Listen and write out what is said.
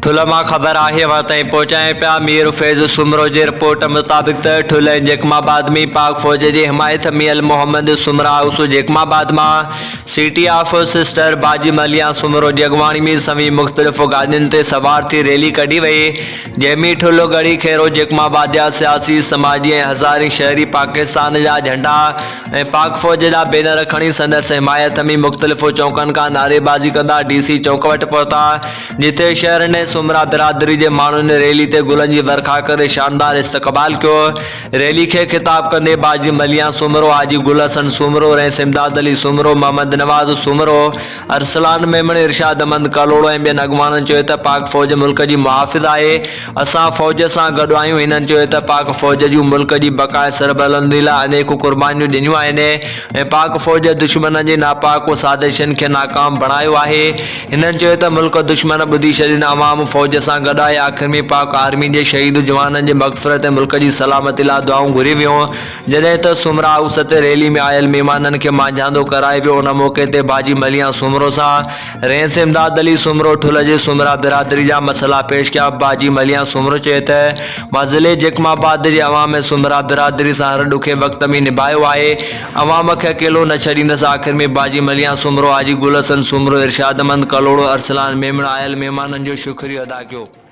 ٺلهه مان خبر آهي اوهان تائين پهچايون پيا مير فيض سومرو جي رپورٽ مطابق ته ٺلهه ۽ جيڪب آباد ۾ پاڪ فوج جي حمايت ۾ المحمد سومرا هائوس جيڪب آباد مان سٽي آف سسٽر باجي مليان سومرو جي اڳواڻي ۾ سوين مختلف گاڏين تي سوار ٿي ريلي ڪڍي وئي جنهن ۾ ٺلهه ڳڙهي خيرو جيڪب آباد جا سياسي سماجي ۽ هزارين شهري پاڪستان جا جهنڊا ۽ پاڪ فوج جا بينر کڻي سندس حمايت ۾ مختلف چونڪن کان نعريبازي ڪندا ڊي سي چونڪ وٽ پهتا، جتي شهرين ۽ سومرا برادري جي ماڻهن ريلي تي گلن جي ورکا ڪري شاندار استقبال ڪيو. ريلي کي خطاب ڪندي باجي مليان سومرو، حاجي گل حسن سومرو، رئيس امداد علي سومرو، محمد نواز سومرو، ارسلان ميمڻ، ارشاد احمد ڪلهوڙو ۽ ٻين اڳواڻن چيو ته پاڪ فوج ملڪ جي محافظ آهي، اسان فوج سان گڏ آهيون، هنن چيو ته پاڪ فوج جون ملڪ جي بقا ۽ سربلندي لاء انيڪ قربانيون ڏنيون آهن ۽ پاڪ فوج دشمنن جي ناپاڪ سازشن کي ناڪام بڻايو آهي، هنن چيو ته ملڪ دشمن ٻڌي ڇڏين عوام فوج سان گڏ آهي، آخر ۾ پاڪ آرمي جي شهيد جوانن جي مغفرت ۽ ملڪ جي سلامتي لاء دعائون گهريون ويون، جڏهن ته سومرا هائوس تي ريلي ۾ آيل مهمانن کي مانجهاندو ڪرايو ويو، ان موقعي تي باجي مليان سومرو سان رئيس امداد علي سومرو ٺلهه جي سومرا برادري جا مسئلا پيش ڪيا، باجي مليان سومرو چيو ته مان ضلعي جيڪب آباد جي عوام ۽ سومرا برادري سان هر ڏکي وقت ۾ نڀايو آهي، عوام کي اڪيلو نه ڇڏيندس، آخر ۾ باجي مليان سومرو، حاجي گل حسن سومرو، ارشاد احمد ڪلهوڙو، ارسلان ميمڻ آيل مهمانن جو شڪريو ادا ڪيو.